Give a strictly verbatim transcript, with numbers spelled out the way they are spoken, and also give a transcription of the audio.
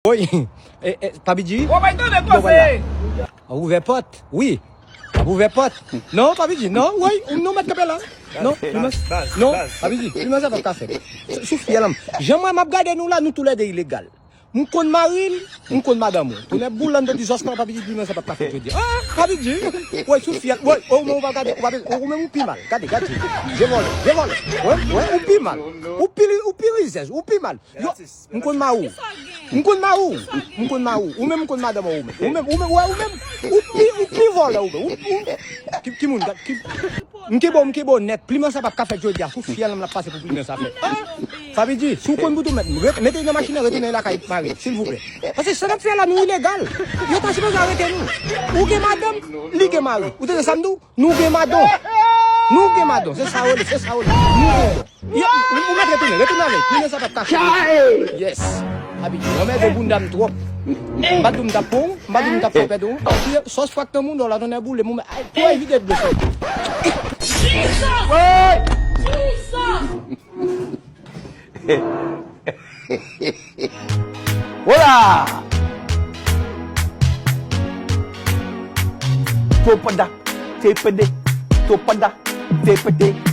Woy. E, e, Papi G. Ou pa tande koze. Ap ouvè pòt. Wi. Ap ouvè pòt. Non, Papi G, non, woy, ou non mèt kanpe la. Non, non, non, Papi G, plimen sa p ap ka fèt. Sou, sou fyèl an. Jan mwen m ap gade nou la, nou toulède ilegal. M konn mari l, m konn madanm ou. Tounen boul la, m te di zòs pa Papi G, plimen sa p ap ka fèt jodi. Ah, Papi G, woy, sou fyèl, woy, ou menm ou pa gade, ou pa, ou menm ou pi mal. Gade, gade. Je vòlè, je vòlè. Woy, woy, ou pi mal. Ou pi, ou pi rizèz, ou pi mal. Yo, m konn mari w. M konn mari w. M konn mari w. Ou menm m konn madanm ou menm. Ou menm, ou menm, wè, ou menm. Ou pi, ou pi vòlè ou menm. Ou, ou, ki, ki moun, ki, m kenbe w, m kenbe w nèt. Plimen sa p ap ka fèt jodi a. Sou fyèl an m l ap pase pou plimen sa fèt. Ah! Papi G, si w konn bout ou mèt, ret-, mete nan machin nan, retounen lakay mari, silvouplè. Paske sa n ap fè la, nou ilegal. Yo ta sipoze arete nou. Ou gen madanm, li gen mari. Ou tande sa m di w? Nou gen madanm. Nou gen madanm. Se sa yo le, se sa yo le. Nou gen madanm. Yo, ou, ou mèt retounen, retounen avè l. Plimen sa p ap ka fèt. Yes. Papi G, anmède bounda m twòp. M pa t di w m t ap pran w, m pa t di w m t ap fè w pèdi w. Epi sòs frak nan moun, la tonnè boule, moun, ay, pou evite dlo. Jesus! Jesus! Hola! Topada, tepede, topada, tepede.